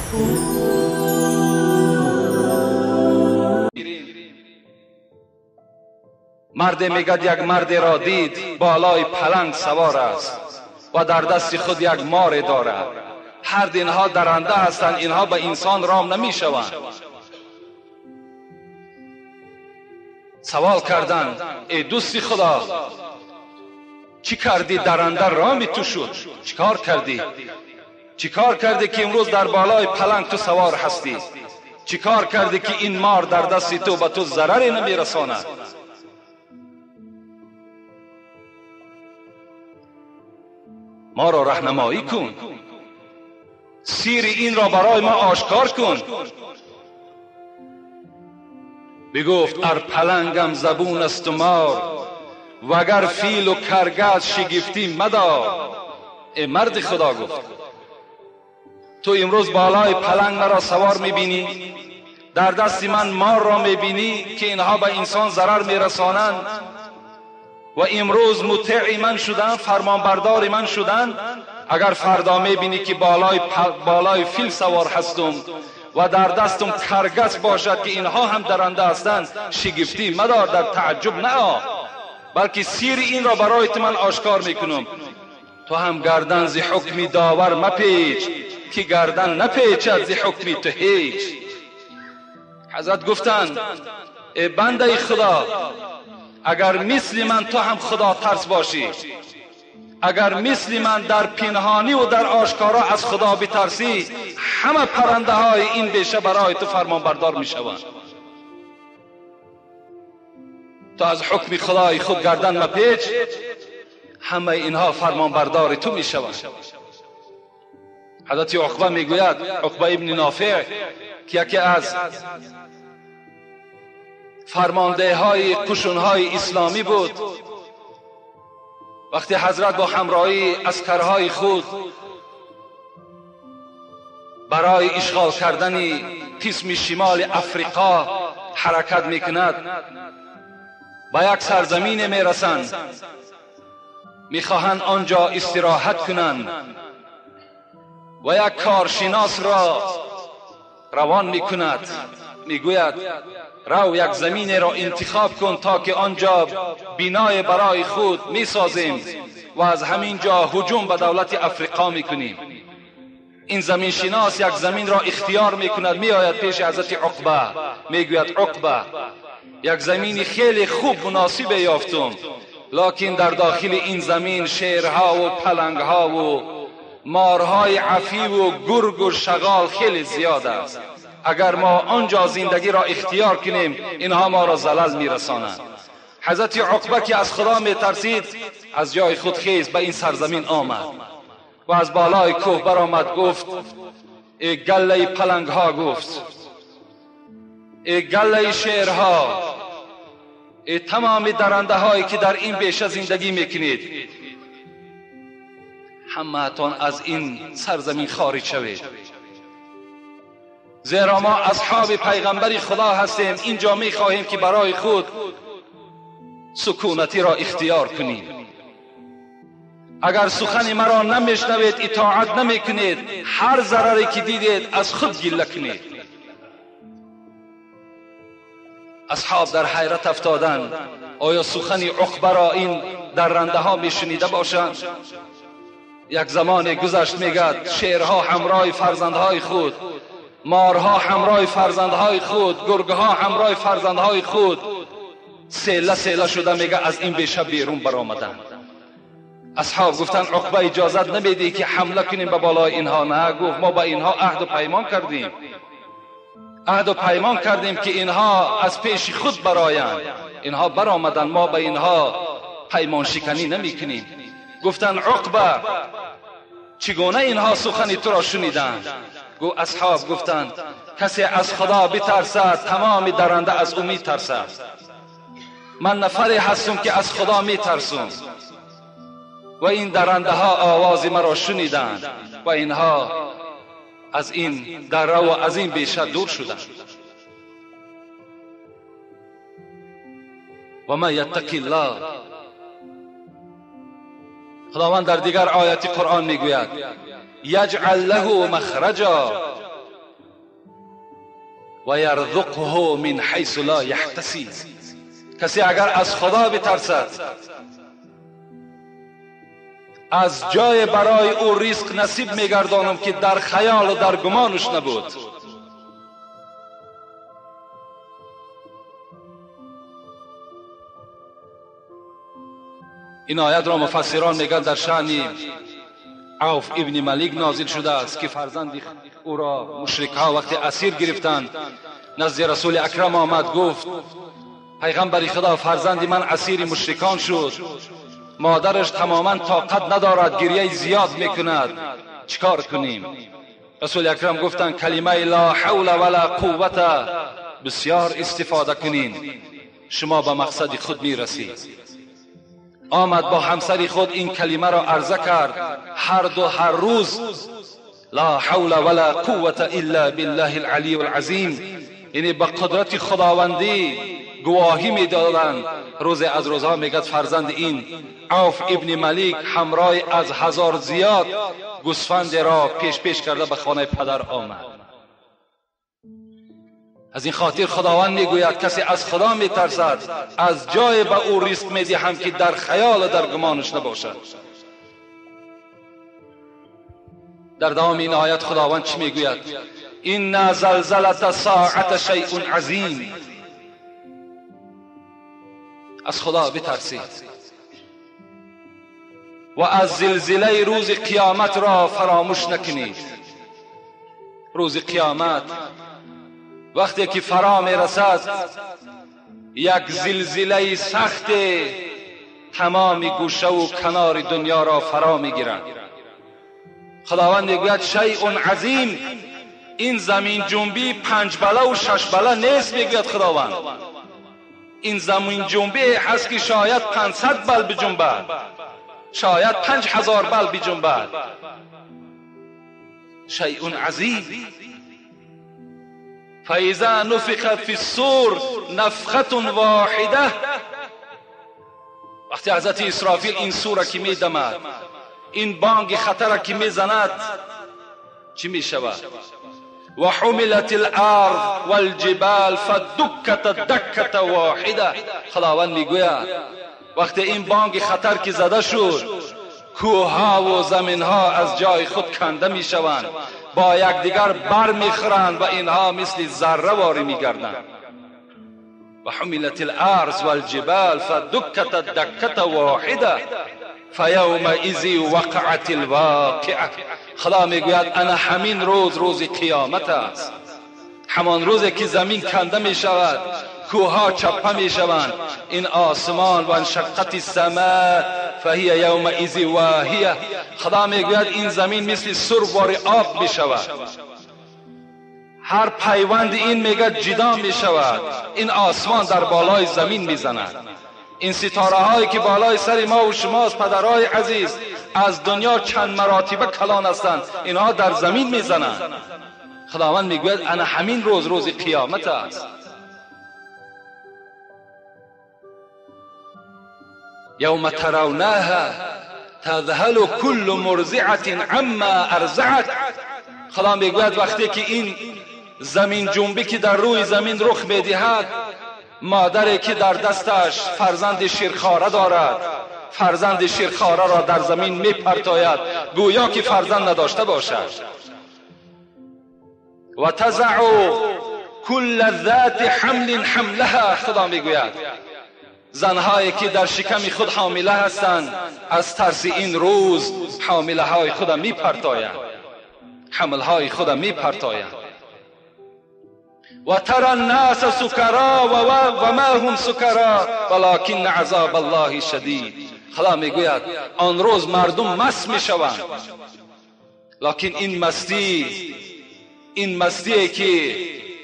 Марде мегӯяд як мардеро дид болои паланг савор аст ва дар дасти худ як море дорад. Ҳар инҳо даранда ҳастанд, инҳо ба инсон ром намешаванд. Савол карданд: эй дӯсти Худо, чӣ кардӣ даранда роми ту шуд? Чӣ кор кардӣ? Чӣ кор кардӣ ки имрӯз дар болои паланг ту савор ҳастӣ? Чӣ кор кардӣ ки ин мор дар дасти ту ба ту зараре намерасонад? Моро раҳнамоӣ кун, сири инро барои мо ошкор кун. Бигуфт: ар палангам забун аст мор, вагар филу каргас шигифтӣ мадор. Эй марди Худо, гуфт, ту имрӯз болои паланг маро савор мебинӣ, дар дасти ман морро мебинӣ ки инҳо ба инсон зарар мерасонанд ва имрӯз мутеи ман шуданд, фармонбардори ман шуданд. Агар фардо мебинӣ ки болои фил савор ҳастум ва дар дастум каргас бошад ки инҳо ҳам даранда ҳастанд, шигифтӣ мадор, дар таъҷуб нао, балки сири инро барои ту ман ошкор мекунам. Ту ҳам гардан зи ҳукми довар мапеч, ки гардан напечад зи ҳукми ту ҳеҷ. Ҳазрат гуфтанд: эй бандаи Худо, агар мисли ман ту ҳам худотарс бошӣ, агар мисли ман дар пинҳонӣ ва дар ошкоро аз Худо битарсӣ, ҳама паррандаҳои ин беша барои ту фармонбардор мешаванд. Ту аз ҳукми Худои худ гардан мапеч, ҳамаи инҳо фармонбардори ту мешаванд. Ҳазрати Уқба мегӯяд, Уқба ибни Нофеъ, ки яке аз фармондеҳҳои қушунҳои исломӣ буд, вақте ҳазрат бо ҳамроҳии аскарҳои худ барои ишғол кардани қисми шимоли Африқо ҳаракат мекунад, ба як сарзамине мерасанд, мехоҳанд онҷо истироҳат кунанд ва як коршиносро равон мекунад. Мегӯяд: рав як заминеро интихоб кун то ки онҷо биное барои худ месозем ва аз ҳамин ҷо ҳуҷум ба давлати Африқо мекунем. Ин заминшинос як заминро ихтиёр мекунад, меояд пеши ҳазрати Уқба, мегӯяд: Уқба, як замини хеле хуб муносибе ёфтум, локин дар дохили ин замин шерҳову палангҳову морҳои афиву гургу шағол хеле зиёд аст. Агар мо онҷо зиндагиро ихтиёр кунем, инҳо моро залал мерасонанд. Ҳазрати Уқба ки аз Худо метарсид, аз ҷои худ хез ба ин сарзамин омад ва аз болои кӯҳ баромад. Гуфт: эй галлаи палангҳо, гуфт, эй галлаи шерҳо, эй тамоми дарандаҳое ки дар ин беша зиндагӣ мекунед, ҳамаатон аз ин сарзамин хориҷ шавед, зеро мо асҳоби пайғамбари Худо ҳастем. Инҷо мехоҳем ки барои худ сукунатиро ихтиёр кунем. Агар сухани маро намешнавед, итоат намекунед, ҳар зараре ки дидед аз худ гилла кунед. Асҳоб дар ҳайрат афтоданд. Оё сухани Уқбаро ин даррандаҳо мешунида бошанд? Як замоне гузашт, мегӯяд, шерҳо ҳамроҳи фарзандҳои худ, морҳо ҳамроҳи фарзандҳои худ, гургҳо ҳамроҳи фарзандҳои худ села села шуда, мега, аз ин беша берун баромаданд. Асҳоб гуфтанд: Уқба, иҷозат намедиҳӣ ки ҳамла кунем ба болои инҳо? На, гуфт, мо ба инҳо аҳду паймон кардем, аҳду паймон кардем ки инҳо аз пеши худ бароянд. Инҳо баромаданд, мо ба инҳо паймоншиканӣ намекунем. Гуфтанд: Уқба, чӣ гуна инҳо сухани туро шуниданд? Гу асҳоб гуфтанд: касе аз Худо битарсад, тамоми даранда аз ӯ метарсад. Ман нафаре ҳастам ки аз Худо метарсам ва ин дарандаҳо овози маро шуниданд ва инҳо аз ин дара ва аз ин беша дур шуданд. Ва ман яттақи ллоҳ. Худованд дар дигар ояти Қуръон мегӯяд: яҷъал лаҳу махраҷо. و یرزقه من حیث لا یحتسب. کسی اگر از خدا بترسد از جای برای او رزق نصیب میگردانم که در خیال و در گمانش نبود. این آیت را مفسران میگن در شأن عوف ابن مالک نازل شده است که فرزند او را مشرک ها وقتی اسیر گرفتند نزد رسول اکرم آمد، گفت پیغمبر خدا فرزند من اسیر مشرکان شد، مادرش تماما طاقت ندارد، گریه زیاد میکند، چیکار کنیم؟ رسول اکرم گفتند کلمه لا حول ولا قوت بسیار استفاده کنین، شما به مقصد خود میرسید. آمد با همسر خود این کلمه را عرضه کرد، هر دو هر روز لا حول ولا قوت الا بالله العلی العظیم، یعنی به قدرت خداوندی گواهی میدادند. روز از روزها میگد فرزند این عوف ابن مالک همراه از 1000 زیاد گوسفند را پیش پیش کرده به خانه پدر آمد. از این خاطر خداوند میگوید کسی از خدا میترسد از جای به او رزق میدهم که در خیال و در گمانش نباشد. در دوام این آیت خداوند چی میگوید؟ ان زلزلة الساعة شیء عظیم. از خدا بترسید و از زلزله روز قیامت را فراموش نکنید. روز قیامت وقتی که فرا میرسد یک زلزله سخت تمام گوشه و کنار دنیا را فرا میگیرد. خداوند میگوید شیء عظیم، این زمین جنبی 5 بله و 6 بله نیست، میگوید خداوند. این زمین جنبی هست که شاید 500 بل بجنبد، شاید 5000 بل بجنبد. شیء عظیم. فاذا نفخ فی الصور نفخة واحده، وقتی حضرت اسرافیل این صور که میدمد، این بانگ خطر که میزند، چی میشود؟ و حملت الارض والجبال فدکت دکة واحده. خداوند میگوید وقتی این بانگ خطر که زده شد، کوهها و زمینها از جای خود کنده میشوند، با یکدیگر بر میخورند و اینها مثل ذره واری میگردند. و حملت الارض والجبال فدکت دکة واحده فیومئذ وقعت الواقعه. خدا میگوید انا همین روز، روز قیامت است، همان روزی که زمین کنده میشود، کوهها چپه میشوند، این آسمان و انشقت السماء فهی یومئذ واهیه. خدا میگوید این زمین مثل سربار آب میشود، هر پیوند این میگه جدا میشود، این آسمان در بالای زمین میزند. این ستاره هایی که بالای سر ما و شماست پدرهای عزیز، از دنیا چند مراتبه کلان هستند، اینها در زمین میزنند. خداوند میگوید انا همین روز، روز قیامت است. یوم ترونها تذهل کل مرضعة عما ارضعت. خدا میگوید وقتی که این زمین جنبی که در روی زمین رخ میدهد، مادری که در دستش فرزند شیرخواره دارد، فرزند شیرخواره را در زمین میپرتاید، گویا که فرزند نداشته باشد. و تضع کل ذات حمل حملها. خدا میگوید زنهایی که در شکم خود حامله هستند، از ترس این روز حامله های خود میپرتایند، حملهای خود میپرتایند. و ترى الناس سکرا و ما هم سکرا ولکن عذاب الله شدید. خدا میگوید آن روز مردم مست میشوند، لکن این مستی، این مستی که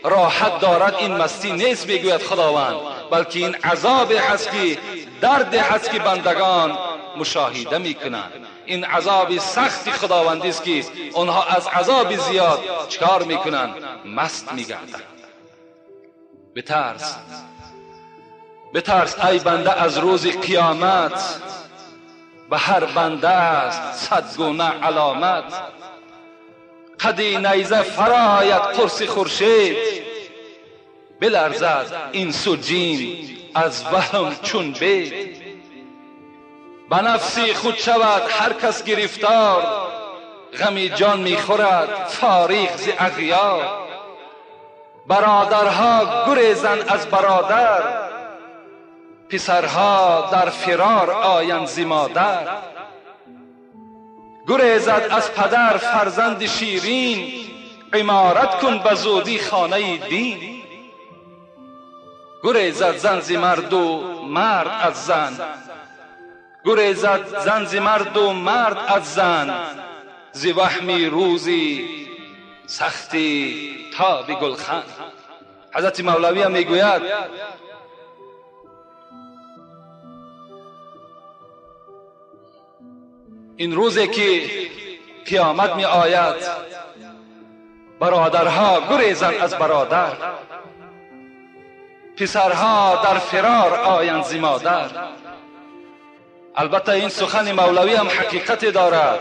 راحت دارد، این مستی نیست میگوید خداوند، بلکه این عذاب هست که درد هست که بندگان مشاهده میکنند. این عذاب سخت خداوندی است که آنها از عذاب زیاد چکار میکنند؟ مست میگردند. بترس، بترس ای بنده از روز قیامت، به هر بنده است 100 گونه علامت. قد نیزه فراید قرص خورشید، بلرزد انس و جین از وهم چون بید. به نفسی خود شود هر کس گرفتار، غمی جان میخورد فاریق ز اغیار. برادرها گریزند از برادر، پسرها در فرار آیند ز مادر. گریزد از پدر فرزند شیرین، عمارت کن به زودی خانه دین. گریزد زن ز مرد و مرد از زن، گریزد زن ز مرد و مرد از زن، ز وهمی روزی سختی تا به گلخن. حضرت مولوی هم میگوید این روزی که قیامت می آید، برادرها گریزند از برادر، پسرها در فرار آیند ز مادر. البته این سخن مولوی هم حقیقت دارد.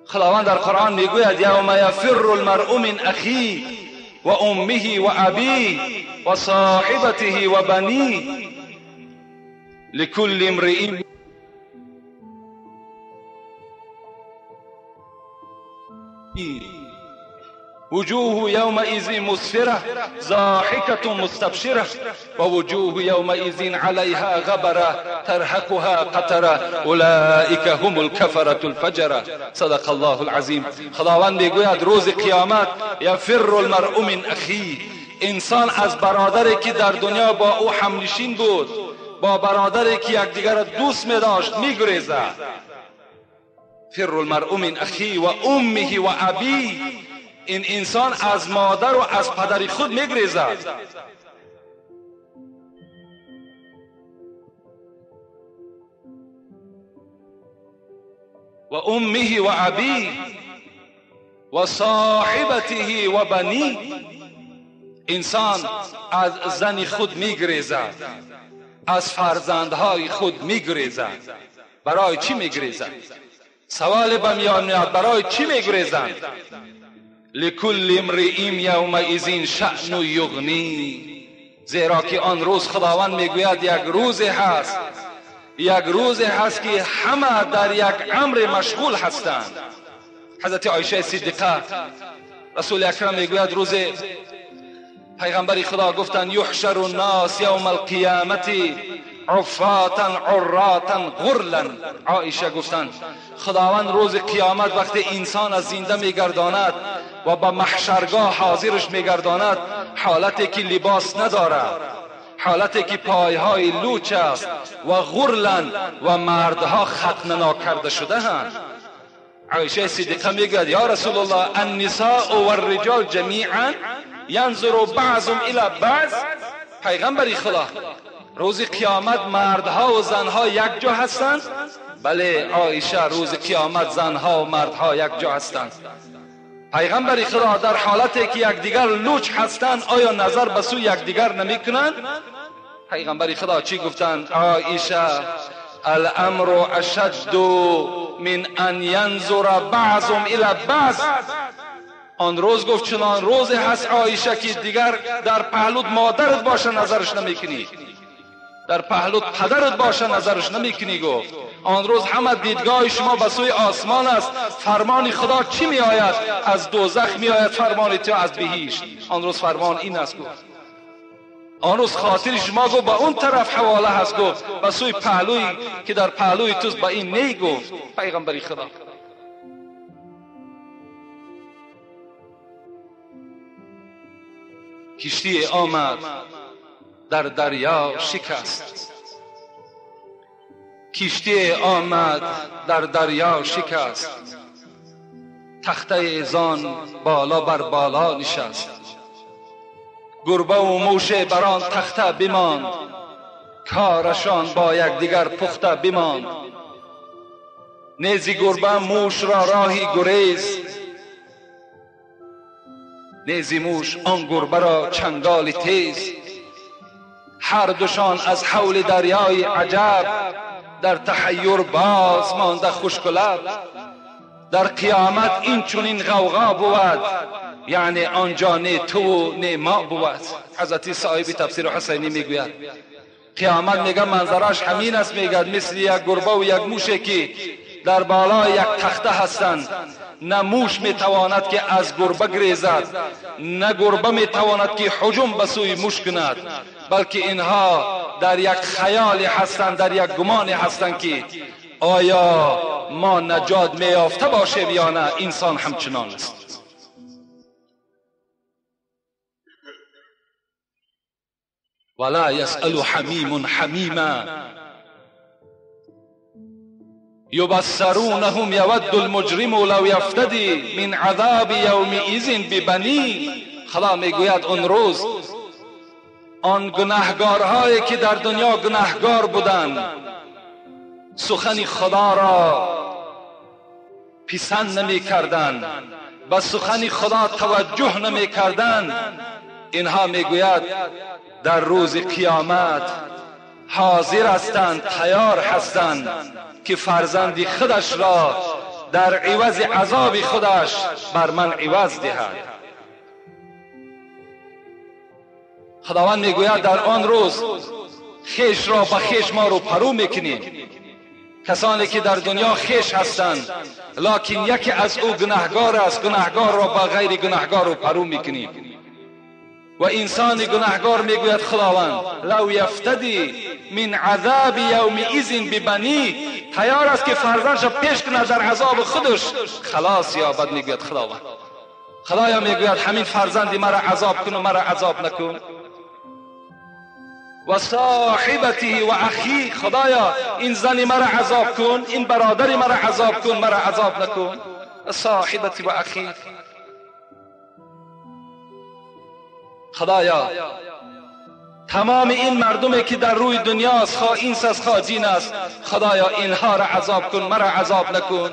خداوند در قرآن میگوید یوم یفر المرء من اخیه و امه و ابیه و صاحبته و بنیه لکل امرئ وجوه يومئذ مسفرة ضاحكة مستبشرة ووجوه يومئذ عليها غبرة ترهقها قترة أولئك هم الكفرة الفجرة. صدق الله العظیم. خداوند میگوید روز قیامت یفر المرء من اخیه، انسان از برادری که در دنیا با او همنشین بود، با برادری که یکدیگر را دوست می‌داشت میگریزد. فر المرء من اخیه و امه و ابیه، این انسان از مادر و از پدر خود میگریزد. و امه و ابیه و صاحبته و بنیه، انسان از زن خود میگریزد، از فرزندهای خود میگریزد. برای چی میگریزد؟ سوال به میان میاد، برای چی میگریزند؟ لکل امرئ یومئذ شأن یغنی، زیرا که آن روز خداوند میگوید یک روز هست، یک روز هست که همه در یک امر مشغول هستند. حضرت عایشه صدیقه رسول اکرم میگوید روز پیغمبر خدا گفتند یحشر الناس یوم القیامت عفاتا عراتا غرلا. عایشه گفتند خداوند روز قیامت وقتی انسان از زنده میگرداند و به محشرگاه حاضرش میگرداند، حالتی که لباس ندارد، حالتی که پایهای لوچ است و غرلا و مردها ختنه ناکرده شده اند. عایشه صدیقه میگوید یا رسول الله النساء والرجال جمیعا ینظر بعضهم الی بعض. پیغمبر خدا روز قیامت مردها و زنها یک جا هستند؟ بله عایشه، روز قیامت زنها و مردها یک جا هستند. پیغمبر خدا در حالتی که یکدیگر لوچ هستند آیا نظر به سوی یکدیگر نمی کنند؟ پیغمبر خدا چی گفتند؟ عایشه الامر اشد من ان ینظر بعضهم الی بعض. آن روز گفت چنان روز هست عایشه که دیگر در پهلوت مادرت باشه نظرش نمیکنی، در پهلوت پدرت باشه نظرش نمیکنی. گفت آن روز همه دیدگاه شما به سوی آسمان است، فرمان خدا چی می آید؟ از دوزخ می آید فرمان تو، از بهشت. آن روز فرمان این است. گفت آن روز خاطر شما گفت به اون طرف حواله هست، گفت به سوی پهلوی که در پهلوی توست به این نی. گفت پیغمبر خدا کشتی آمد در دریا شکست، کشتی آمد در دریا شکست، تخته زان بالا بر بالا نشست، گربه و موش بر آن تخته بماند، کارشان با یکدیگر پخته بماند. نیزی گربه موش را راهی گریز، نیزی موش آن گربه را چنگال تیز. هر دوشان از حول دریای عجب، در تحیر باز مانده خشک لب. در قیامت این چنین غوغا بود، یعنی آنجا نه تو و نه ما بود. حضرت صاحب تفسیر حسینی میگوید قیامت میگه منظرش همین است، میگه مثل یک گربه و یک موشه که در بالای یک تخته هستند، نه موش میتواند که از گربه گریزد، نه گربه میتواند که هجوم به سوی موش کند، بلکه اینها در یک خیال هستند، در یک گمان هستند که آیا ما نجات میافته باشیم یا نه. انسان همچنان است. ولا يسأل حمیم حمیما یبصرونهم یود المجرم لو یفتدی من عذاب یومئذ ببنی. خدا میگوید آن روز آن گناهگارهایی که در دنیا گناهگار بودند، سخن خدا را پسند نمی کردند، به سخن خدا توجه نمی کردند، اینها میگوید در روز قیامت حاضر هستند، تیار هستند که فرزند خودش را در عوض عذاب خودش بر من عوض دهد. خداوند میگوید در آن روز خیش را به خیش ما رو پرو میکنیم. کسانی که در دنیا خیش هستند لکن یکی از او گناهگار است، گناهگار را به غیر گناهگار رو پرو میکنیم. و انسان گناهگار میگوید خداوند لو یفتدی من عذاب یومئذ ببنی، تیار است که فرزندش پیش کند در عذاب خودش خلاص یابد. میگوید خداوند، خدایا میگوید همین فرزندی مرا عذاب کن و مرا عذاب نکن. و صاحبته و اخی، خدایا این زنی مرا عذاب کن، این برادری مرا عذاب کن، مرا عذاب نکن. صاحبتی و اخی، خدایا تمام این مردمی که در روی دنیاست، خواه انس است خواه جین است، خدایا اینها را عذاب کن، مرا عذاب نکن.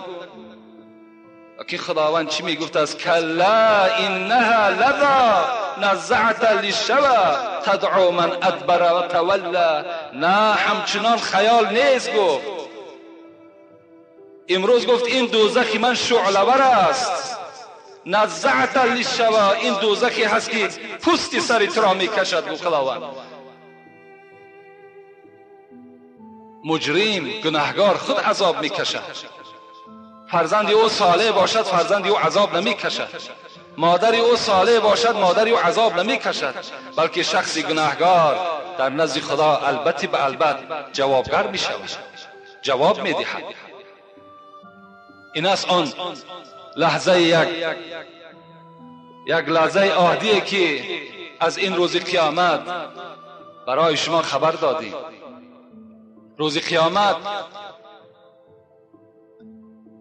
که خداوند چی میگفت است؟ کلا انها لظی نزعة للشوی تدعو من ادبر و تولی. نه، همچنان خیال نیست. گفت امروز گفت این دوزخی من شعله‌ور است، نزعة للشوی، این دوزخی هست که پوست سر تو را میکشد. گفت خداوند مجرم گناهگار خود عذاب میکشد. فرزند او صالح باشد فرزند او عذاب نمیکشد، مادر او صالح باشد مادر او عذاب نمیکشد، بلکه شخص گناهگار در نزد خدا البته به البته جوابگر میشود، جواب میدهد. این است آن لحظه، یک لحظه عادیه که از این روز قیامت برای شما خبر دادیم. روز قیامت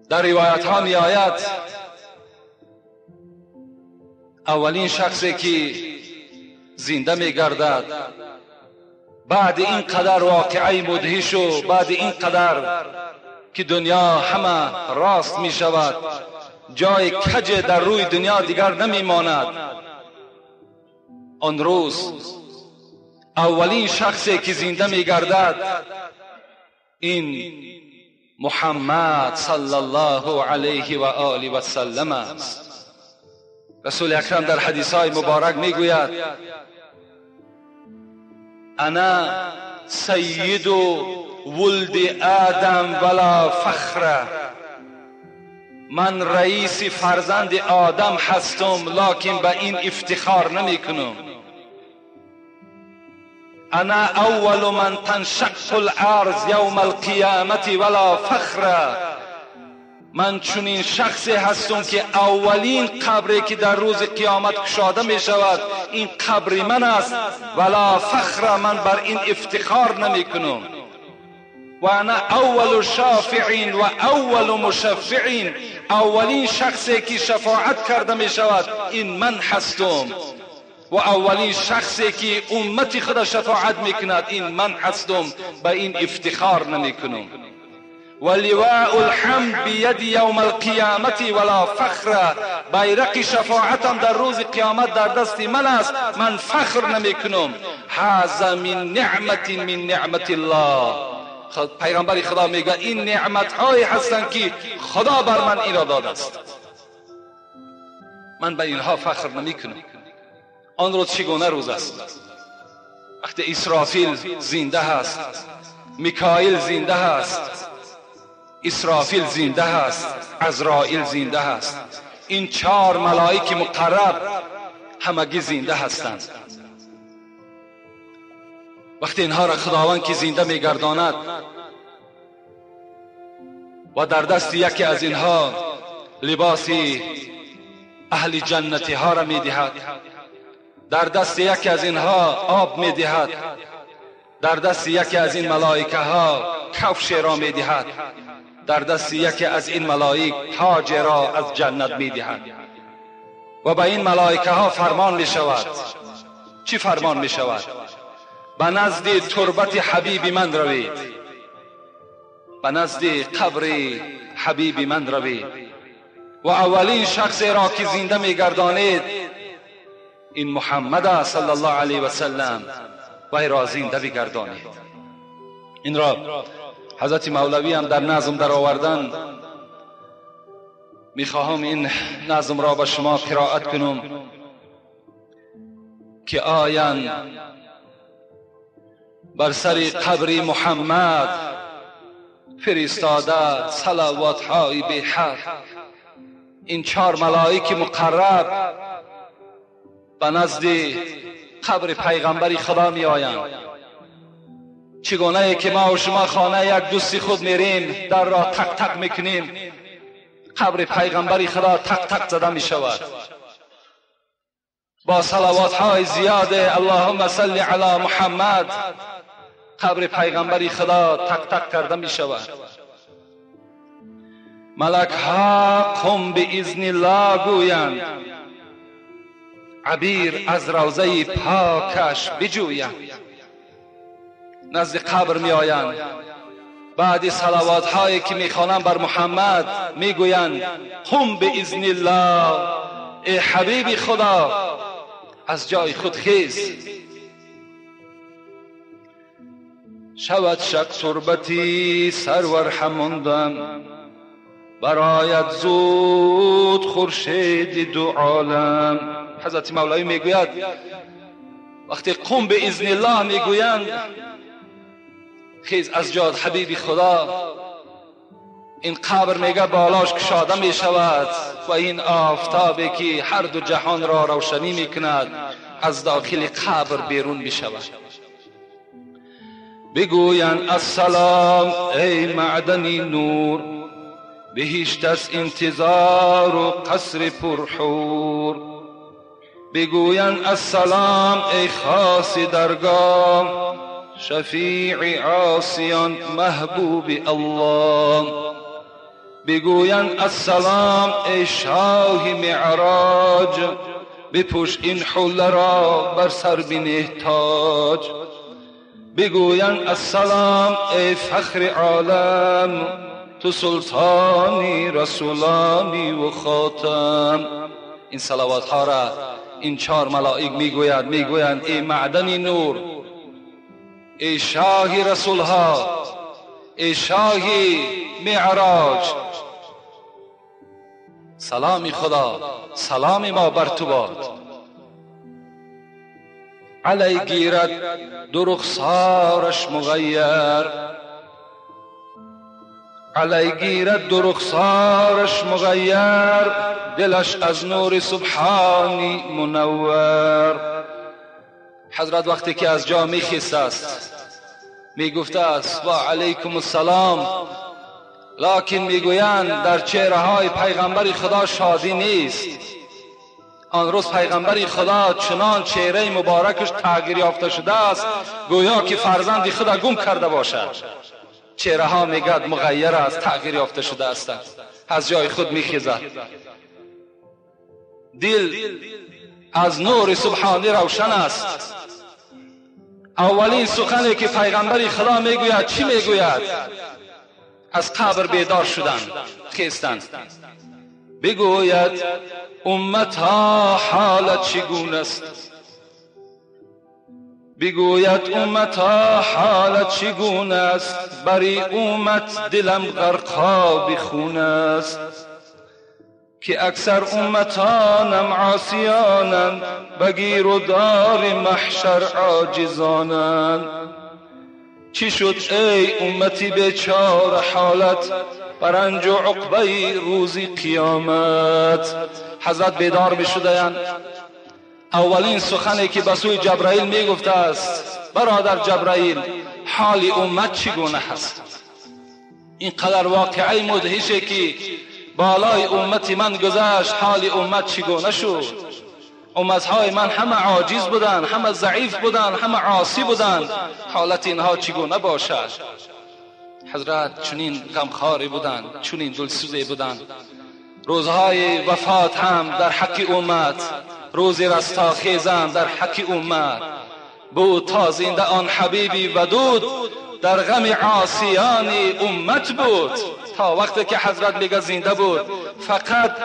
در روایت ها می آید اولین شخصی که زنده می گردد بعد این قدر واقعه مدهش و بعد این قدر که دنیا همه راست می شود، جای کج در روی دنیا دیگر نمی ماند، آن روز اولین شخصی که زنده می گردد این محمد صلی الله علیه و آله و سلم است. رسول اکرم در حدیث های مبارک میگوید انا سید ولد آدم ولا فخر، من رئیس فرزند آدم هستم لکن به این افتخار نمی کنم. انا اول من تنشق الارض یوم القیامت ولا فخر، من چنین شخصی هستم که اولین قبری که در روز قیامت کشاده می شود این قبر من است، ولا فخر، من بر این افتخار نمی کنم. و انا اول شافع و اول مشفع، اولین شخصی که شفاعت کرده می شود این من هستم، و اولین شخصی که امت خود شفاعت میکند این من هستم، به این افتخار نمی کنم. و لواء الحمد بید یوم القیامت ولا فخر، بیرق شفاعتم در روز قیامت در دست من است، من فخر نمی کنم. هذا من نعمت من نعمت الله، پیغمبر خدا میگه این نعمت های هستند که خدا بر من این را داده است. من به اینها فخر نمی کنم. آن روز چگونه روز است؟ وقتی اسرافیل زنده هست، میکائیل زنده هست، اسرافیل زنده هست، عزرائیل زنده هست، این 4 ملائک مقرب همگی زنده هستند. وقتی اینها را خداوند که زنده میگرداند و در دست یکی از اینها لباس اهل جنتی ها را میدهد، در دست یکی از اینها آب میدهد، در دست یکی از این ملائکه ها کفش را میدهد، در دست یکی از این ملائک تاج را از جنت میدهد و به این ملائکه ها فرمان میشود. چی فرمان میشود؟ به نزد تربت حبیب من روید، به نزد قبر حبیب من روید و اولین شخص را که زنده میگردانید این محمد صلی الله علیه و سلم، وی را زنده بگردانید. این را حضرت مولوی هم در نظم در آوردن. میخواهم این نظم را به شما قرائت کنم که آیند بر سر قبر محمد فرستاده صلوات های بی حد. این 4 ملائک مقرب به نزد قبر پیغمبر خدا می آیند. چگونه که ما و شما خانه یک دوستی خود میریم، در را تق تق میکنیم، قبر پیغمبر خدا تق تق زده می شود با صلوات های زیاد اللهم صل علی محمد. قبر پیغمبر خدا تق تق کرده می شود. ملک ها قم باذن الله گویند، عبیر از روضه پاکش بجویند. نزد قبر می آیند، بعد صلوات هایی که می خوانند بر محمد می گویند قم باذن الله، ای حبیب خدا از جای خود خیز. شود شق تربتی سرور هماندم، برایت زود خورشید دو عالم. حضرت مولوی میگوید وقتی قم باذن الله میگویند خیز از جاد حبیب خدا، این قبر میگه بالاش کشاده میشود و این آفتابی که هر دو جهان را روشنی میکند از داخل قبر بیرون میشود. بگویند السلام ای معدن نور، بهشت است انتظار و قصر پرحور. بگویند السلام ای خاص درگاه، شفیع عاصیان محبوب الله. بگویند السلام ای شاه معراج، بپوش این حله را بر سر بنه تاج. بگویند السلام ای فخر عالم، تو سلطانی رسولانی و خاتم. این صلوات ها را این 4 ملائک میگویند، میگویند ای معدن نور، ای شاه رسول ها، ای شاه معراج، سلام خدا سلام ما بر تو باد. علی گیرد دو رخسارش مغیر، علی گیرد دو رخسارش مغیر، دلش از نور سبحانی منور. حضرت وقتی که از جا میخیست است میگفته است و علیکم السلام، لکن میگویند در چهره های پیغمبر خدا شادی نیست. آن روز پیغمبر خدا چنان چهره مبارکش تغییر یافته شده است گویا که فرزند خدا گم کرده باشد. چهره ها میگد مغیر است، تغییر یافته شده است. از جای خود میخیزد، دل از نور سبحانی روشن است. اولین سخنی که پیغمبر خدا میگوید چی میگوید؟ از قبر بیدار شدن خیستند، بگوید امتها حالت چگونه است؟ بگوید امتها حالت چگونه است؟ بری امت دلم غرقاب خون است. که اکثر امتانم عاصیانند، بگیر و دار محشر عاجزانند. چی شد ای امتی بیچاره حالت، برنج و عقبه روزی قیامت. حضرت بیدار می شدند، اولین سخنی که به سوی جبرائیل می گفته است: برادر جبرائیل، حال امت چگونه هست؟ اینقدر واقعه مدهشه که بالای امت من گذشت، حال امت چگونه شد؟ امتهای من همه عاجز بودند، همه ضعیف بودند، همه عاصی بودند، حالت اینها چگونه باشد؟ حضرت چنین غمخواری بودند، چنین دلسوزی بودند. روزهای وفات هم در حق امت، روز رستاخیز هم در حق امت بود. تا زنده آن حبیبی ودود، در غم عاصیان امت بود. تا وقتی که حضرت میگه زنده بود، فقط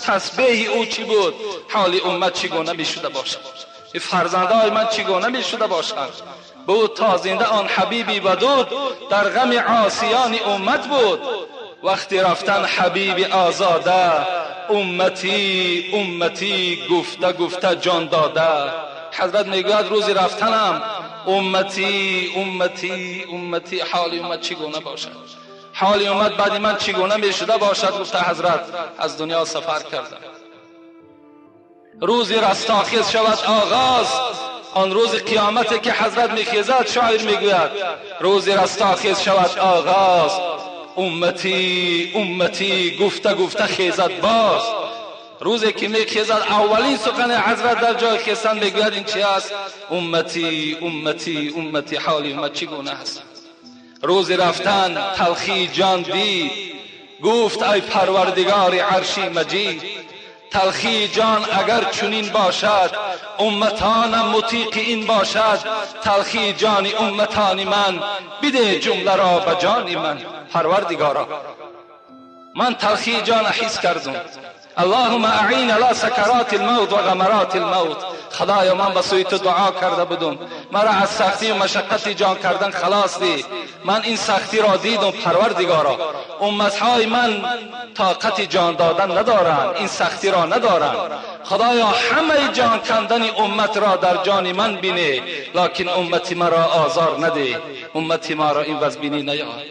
تسبیح او چی بود؟ حال امت چگونه میشده باشد؟ فرزندای من چگونه میشده باشند؟ بود تا زنده آن حبیبی ودود، در غم عاصیان امت بود. وقتی رفتن حبیب آزاده، امتی امتی گفته گفته جان داده. حضرت میگوید روزی رفتنم امتی امتی امتی، حال امت چگونه باشد؟ حال امت بعد من چگونه میشده باشد؟ گفته حضرت از دنیا سفر کردم. روزی رستاخیز شود آغاز، آن روز قیامت که حضرت میخیزد. شاعر میگوید روزی رستاخیز شود آغاز، امتی امتی گفته گفته خیزد باز. روزی که میخیزد اولین سخن حضرت در جای خیزن میگوید این چی است؟ امتی امتی امتی، حال امت چگونه است؟ روز رفتن تلخی جان دید، گفت ای پروردگار عرشی مجید. تلخی جان اگر چنین باشد، امتانم مطیق این باشد. تلخی جان امتان من، بده جمله را به جان من. پروردگارا من تلخی جان حس کردم. اللهم اعین علی سکرات الموت و غمرات الموت. خدایا من به سوی تو دعا کرده بودم، مرا از سختی و مشقت جان کردن خلاص دی. من این سختی را دیدم پروردگارا، امتهای من طاقت جان دادن ندارند، این سختی را ندارند. خدایا همه جان کندن امت را در جان من بینه، لکن امت مرا آزار نده، امت ما را این وضع بینی نیار.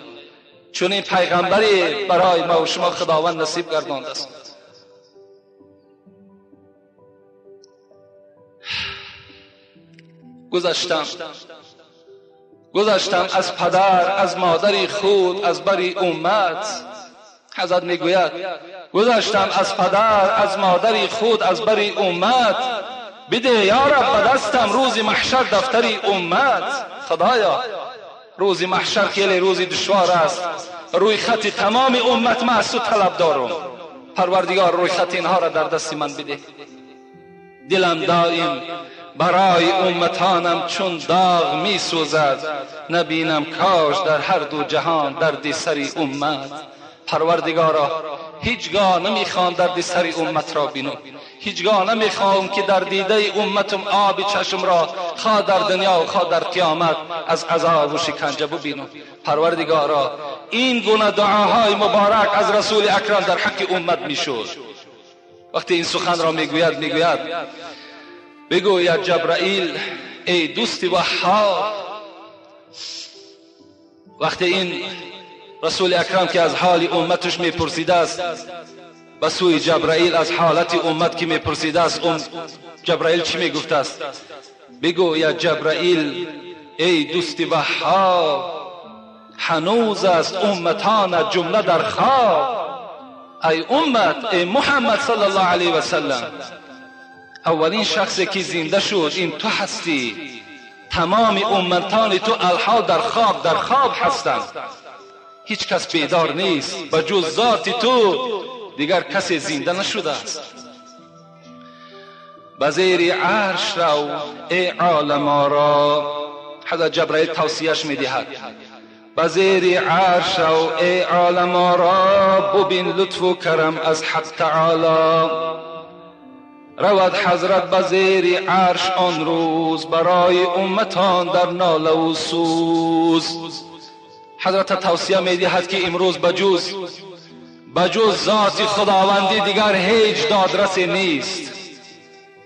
چون این پیغمبری برای ما و شما خداوند نصیب گردانده است. گذشتم از پدر، از مادر خود، از بری امت. حضرت میگوید گذشتم از پدر، از مادر خود، از بری امت. بده یا رب به دستم روز محشر دفتری امت. خدایا روز محشر خیلی روز دشوار است، روی خط تمام امت من از تو طلب دارم. پروردگار روی خط اینها را در دست من بده. دلم دائم برای امتانم چون داغ می سوزد، نبینم کاش در هر دو جهان درد سری امت. پروردگارا هیچگاه نمیخوام درد سری امت را بینم، هیچگاه نمیخوام که در دیده امتم آب چشم را خواه در دنیا و خواه در قیامت از عذاب و شکنجه ببینم. پروردگارا این گونه دعاهای مبارک از رسول اکرم در حق امت میشد. وقتی این سخن را میگوید، میگوید بگوید جبرائیل ای دوست وهاب. وقتی این رسول اکرم که از حال امتش میپرسیده است، به سوی جبرائیل از حالت امت که میپرسیده است، جبرائیل چی میگفته است؟ بگوید جبرائیل ای دوست وهاب، هنوز است امتان جمله در خواب. ای امت، ای محمد صلی الله علیه و سلم، اولین شخصی که زنده شد این تو هستی. تمام امتان تو الحال در خواب، در خواب هستند، هیچ کس بیدار نیست، به جز ذات تو دیگر کسی زنده نشده است. به زیر عرش رو ای عالم آرا. حضرت جبرائیل توصیهش میدهد به زیر عرش رو ای عالم آرا، ببین لطف و کرم از حق تعالی. رود حضرت به زیر عرش آن روز، برای امتان در ناله و سوز. حضرت توصیه میدهد که امروز به جز ذات خداوندی دیگر هیچ دادرسی نیست.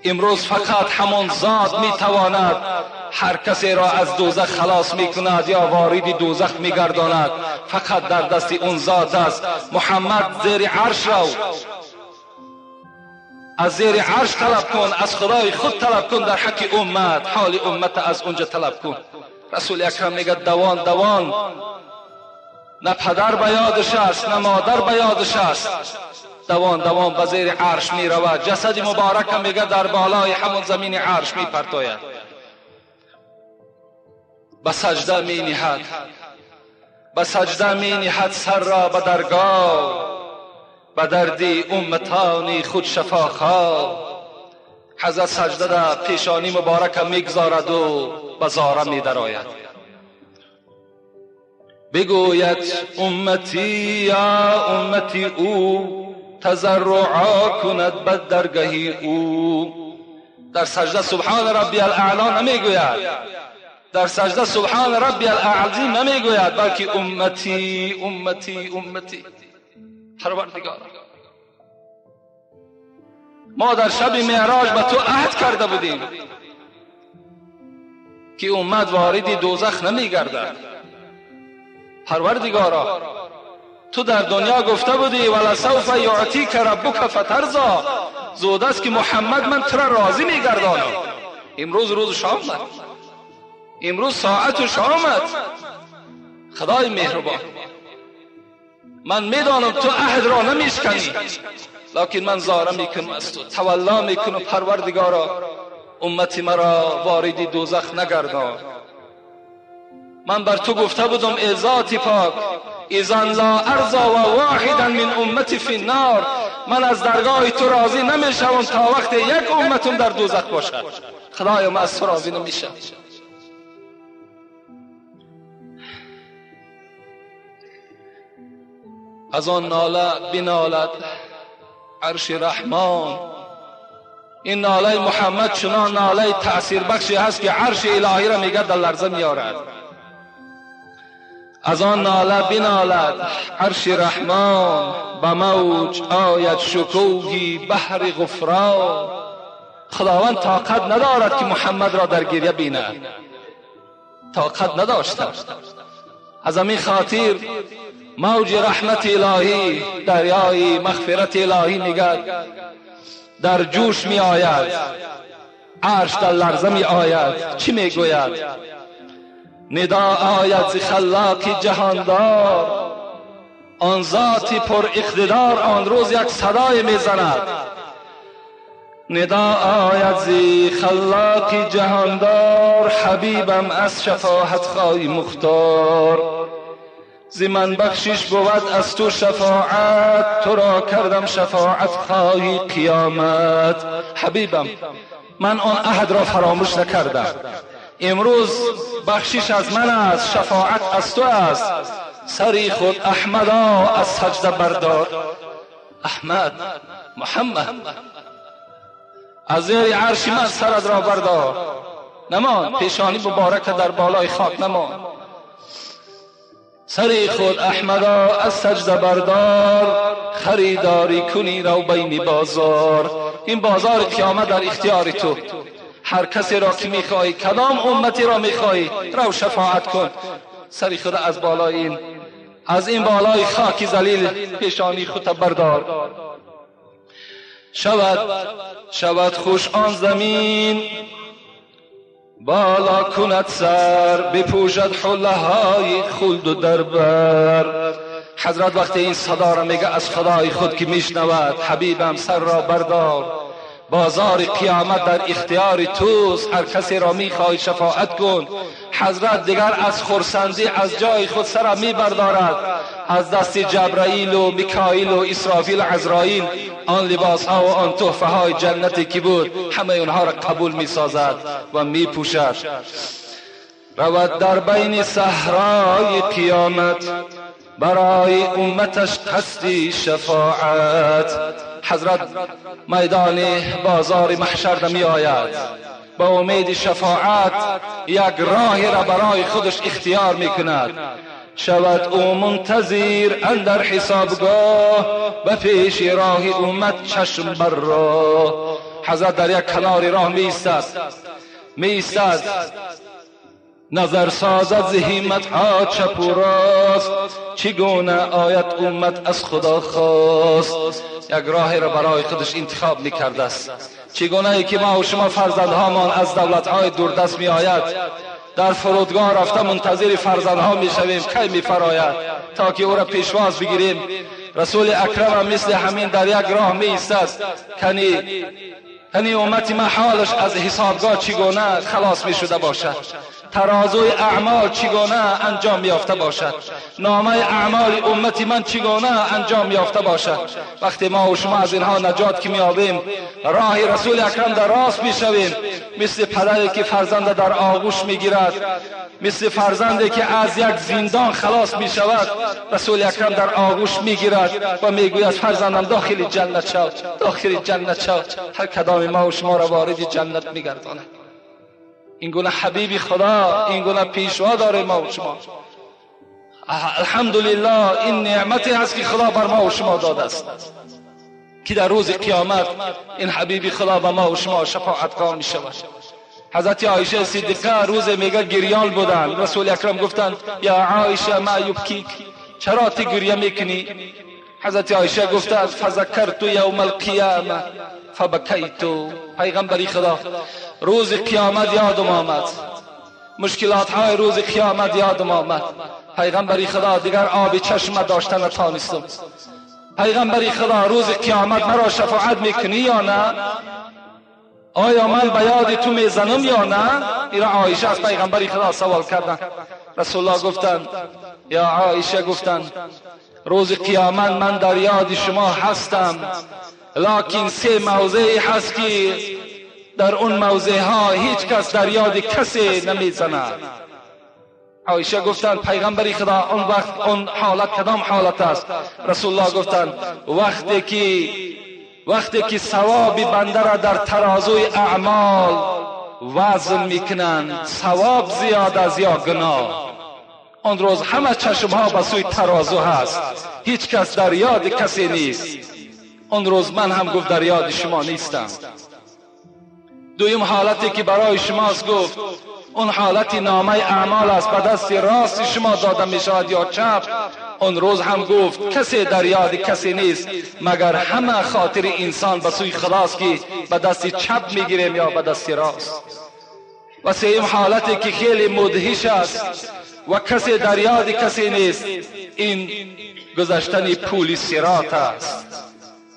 امروز فقط همان ذات میتواند هر کسی را از دوزخ خلاص میکند یا وارد دوزخ میگرداند. فقط در دست اون ذات است. محمد زیر عرش رو، از زیر عرش طلب کن، از خدای خود طلب کن در حق امت، حال امت از اونجا طلب کن. رسول اکرم میگه دوان دوان، نه پدر به یادش است نه مادر به یادش است. دوان دوان به زیر عرش می رود. جسد مبارک میگه در بالای همون زمین عرش می پرتاید. به سجده می نهد، به سجده می نهد سر را به درگاه، به دردی امتانی خود شفاخواه. حضرت سجده در پیشانی مبارک میگذارد و به زاره می درآید. بگوید امتی یا امتی او، تضرعا کند به درگهی او. در سجده سبحان ربی الاعلی نمیگوید، در سجده سبحان ربی الاعظیم نمیگوید، بلکه امتی امتی امتی. پروردگار، ما در شب معراج به تو عهد کرده بودیم که امت وارد دوزخ نمیگردد. پروردگارا، تو در دنیا گفته بودی ولسوف یعطیک ربک فترضی، زود است که محمد من تو را راضی میگردانم. امروز روز شام آمد، امروز ساعتش آمد. خدای مهربان، من میدانم تو عهد را نمیشکنی، لکن من زاره میکنم از تو، تولا میکنم. پروردگارا، امت مرا وارد دوزخ نگردان. من بر تو گفته بودم ای ذات پاک، اذن لا ارضی و واحدا من امتی فی النار، من از درگاه تو راضی نمیشوم تا وقت یک امتم در دوزخ باشد. خدایا، من از تو راضی نمیشم. از آن ناله بنالد عرش رحمان. این ناله محمد چنان ناله تأثیر بخشی هست که عرش الهی را میگه در لرزه میارد. از آن ناله بنالد عرش رحمان، به موج آید شکوهی بحر غفران. خداوند طاقت ندارد که محمد را در گریه بیند، طاقت نداشته. از همین خاطر موج رحمت الهی، دریای مغفرت الهی میگد در جوش می آید، عرش در لرزه می آید. چی میگوید؟ ندا آید ز خلاق جهاندار، آن ذات پر اقتدار آن روز یک صدای میزند. ندا آید ز خلاق جهاندار، حبیبم از شفاعت خواهی مختار. ز من بخشش بود از تو شفاعت، تو را کردم شفاعت خواهی قیامت. حبیبم، من آن عهد را فراموش نکردم. امروز بخشش از من است، شفاعت از تو است. سری خود احمدا از سجده بردار. احمد، محمد، از زیر عرش من سرت را بردار. نمان پیشانی مبارک در بالای خاک نمان. سری خود احمدا از سجده بردار، خریداری کنی رو بین بازار. این بازار قیامت در اختیار تو. هر کسی را که میخواهی، کدام امتی را میخواهی، رو شفاعت کن. سری خود از بالای این، از این بالای خاک ذلیل پیشانی خود بردار. شود خوش آن زمین، بالا کند سر، بپوشد حله های خلد و دربر. حضرت وقتی این صدا را میگه از خدای خود که میشنود، حبیبم سر را بردار، بازار قیامت در اختیار توست، هر کسی را میخواهی شفاعت کن. حضرت دیگر از خرسندی از جای خود سر میبردارد، از دست جبرائیل و میکائیل و اسرافیل و عزرائیل آن لباس ها و آن تحفه های جنتی که بود همه اونها را قبول میسازد و میپوشد. رود در بین صحرای قیامت، برای امتش قصدی شفاعت. حضرت میدان بازار محشر می آید، با امید شفاعت یک راه را برای خودش اختیار می کند. شود او منتظر اندر حسابگاه، به پیش راه امت چشم بر راه. حضرت در یک کنار راه می ایستد، نظر سازد ز همت ها چپ و راست، چگونه آید امت از خدا خواست. یک راه را برای خودش انتخاب میکرده است. چگونه ای که ما و شما فرزندهامان از دولتهای دوردست می آید، در فرودگاه رفته منتظر فرزندها می شویم کی می فراید تا که او را پیشواز بگیریم. رسول اکرم مثل همین در یک راه می ایستد، کنی امت ما حالش از حسابگاه چگونه خلاص می شده باشد، ترازوی اعمال چگونه انجام یافته باشد، نامه اعمال امت من چگونه انجام یافته باشد. وقتی ما و شما از اینها نجات که میابیم، راه رسول اکرم در راست میشویم، مثل پدری که فرزند در آغوش میگیرد، مثل فرزندی که از یک زندان خلاص میشود، رسول اکرم در آغوش میگیرد و میگوید فرزندم داخل جنت شو، داخل جنت شو. هر کدام ما و شما را وارد جنت میگرداند. این گونه حبیب خدا، این گونه پیشوا داره ما و شما. الحمدلله این نعمتی هست که خدا بر ما و شما داده است که در روز قیامت این حبیب خدا به ما و شما شفاعتگار می شود. حضرت عایشه صدیقه روز میگه گریان بودن، رسول اکرم گفتند یا عایشه ما یبکیک، چرا تو گریه میکنی؟ حضرت عایشه گفتند فذکرت یوم القیامه فبکیت. پیغمبری خدا روز قیامت یادم آمد، مشکلات های روز قیامت یادم آمد. پیغمبری خدا دیگر آب چشم داشته نتانستم. پیغمبری خدا روز قیامت مرا شفاعت میکنی یا نه؟ آیا من به یاد تو میزنم یا نه؟ این عایشه از پیغمبری خدا سوال کردن. رسول الله گفتند یا عایشه، گفتند روز قیامت من در یاد شما هستم، لکن سه موضعی هست که در اون موضع ها هیچ کس در یاد کسی نمیزند. عایشه گفتند پیغمبری خدا اون وقت اون حالت کدام حالت است؟ رسول الله گفتند وقتی که ثواب بنده را در ترازوی اعمال وزن میکنند، ثواب زیاد از یا گناه، آن روز همه چشم ها به سوی ترازو هست، هیچ کس در یاد کسی نیست. آن روز من هم گفت در یاد شما نیستم. دویم حالتی که برای شماست گفت اون حالت نامه اعمال است، به دست راست شما داده می شود یا چپ. اون روز هم گفت کسی در یاد کسی نیست مگر همه خاطر انسان به سوی خداست که به دست چپ میگیریم یا به دست راست. و سیم حالتی که خیلی مدهش است و کسی در یاد کسی نیست، این گذشتن پول صراط است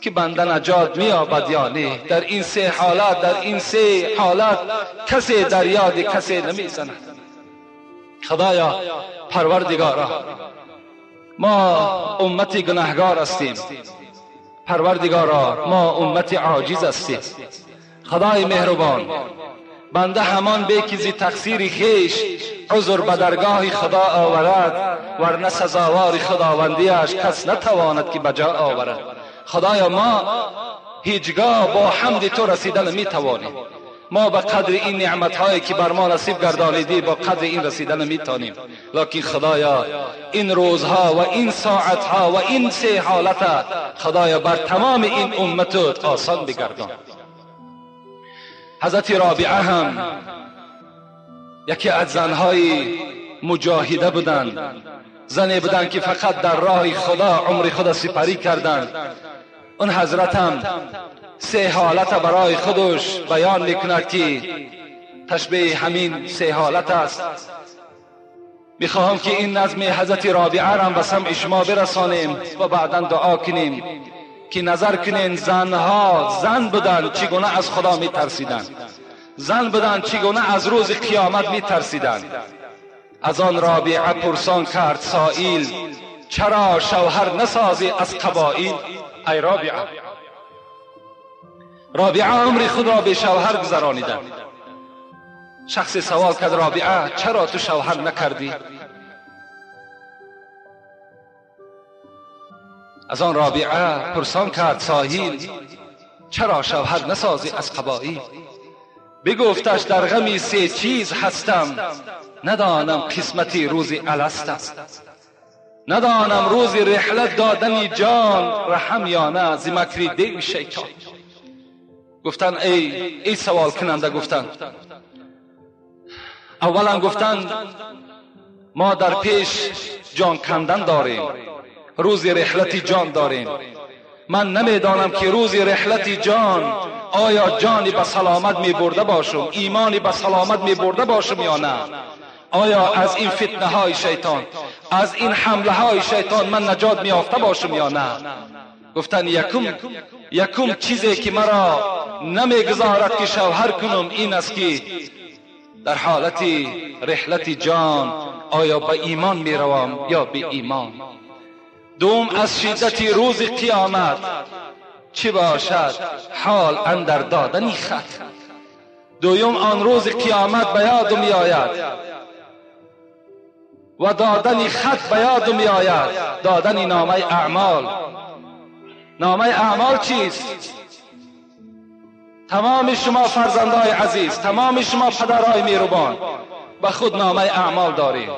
که بنده نجات می‌یابد یا نه. در این سه حالت، در این سه حالت کسی در یاد کسی نمیزند. خدایا پروردگارا، ما امت گناهگار هستیم. پروردگارا ما امت عاجز هستیم. خدای مهربان، بنده همان به که زی تقصیر خویش عذر به درگاه خدا آورد، ورنه سزاوار خداوندیش کس نتواند که به جا آورد. خدایا ما هیچگاه با حمد تو رسیدن نمیتوانیم. ما به قدر این نعمتهایی که بر ما نصیب گردانیدی با قدر این رسیدن نمیتونیم. لکن خدایا این روزها و این ساعتها و این سه حالت خدایا بر تمام این امت آسان بگردان. حضرت رابعه هم یکی از زنهای مجاهده بودند، زنی بودند که فقط در راه خدا عمر خود سپری کردند. اون حضرت هم سه حالت برای خودش بیان میکند که تشبیه همین سه حالت است. میخواهم که این نظم حضرت رابعه را به سمع شما برسانیم و بعدا دعا کنیم که نظر کنین زنها زن بودند چگونه از خدا میترسیدند، زن بودند چگونه از روز قیامت میترسیدند. از آن رابعه پرسان کرد سائل، چرا شوهر نسازی از قبائل؟ ای رابعه، رابعه عمر خود را به شوهر گذرانیدند. شخص سوال کرد رابعه چرا تو شوهر نکردی؟ از آن رابعه پرسان کرد ساحل، چرا شوهر نسازی از قبائل؟ بگفتش در غمی سه چیز هستم، ندانم قسمتی روزی الستم. ندانم روز رحلت دادنی جان رحم یا نه ز مکری دیو شیطان. گفتن ای سوال کننده، گفتن اولا گفتن ما در پیش جان کندن داریم، روز رحلت جان داریم. من نمیدانم که روز رحلت جان آیا جانی به سلامت می برده باشم، ایمانی به سلامت می برده باشم یا نه. آیا از این فتنه های شیطان، از این حمله های شیطان من نجات می یافته باشم یا نه. گفتن یکم چیزی که مرا نمیگذارد که شوهر کنم این است که در حالت رحلت جان آیا به ایمان می روم یا به ایمان. دوم از شدت روز قیامت چی باشد حال اندر دادنی خط. دوم آن روز قیامت به یادم می آید و دادن خط به یادم می آید، دادن نامه اعمال. نامه اعمال چیست؟ تمام شما فرزندای عزیز، تمام شما پدرای مهربان به خود نامه اعمال دارید.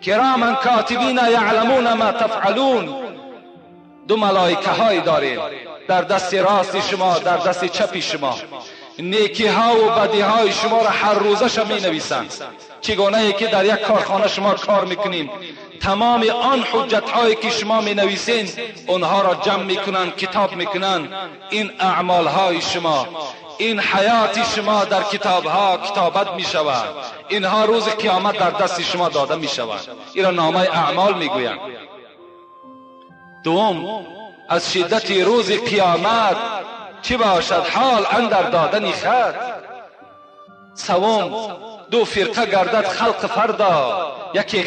کراما کاتبین یعلمون ما تفعلون. دو ملائکه های دارید در دست راست شما، در دست چپ شما. نیکی ها و بدی های شما را هر روزش می نویسند. چگونه ای که در یک کارخانه شما کار میکنین، تمام آن حجت هایی که شما می نویسین اونها را جمع میکنن، کتاب میکنن. این اعمال های شما، این حیات شما در کتاب ها کتابت می شود. اینها روز قیامت در دست شما داده می شود. این را نامه اعمال می گویند. دوم از شدت روز قیامت چی باشد حال اندر دادنی خط. سوم دو فرقه گردد خلق فردا، یکی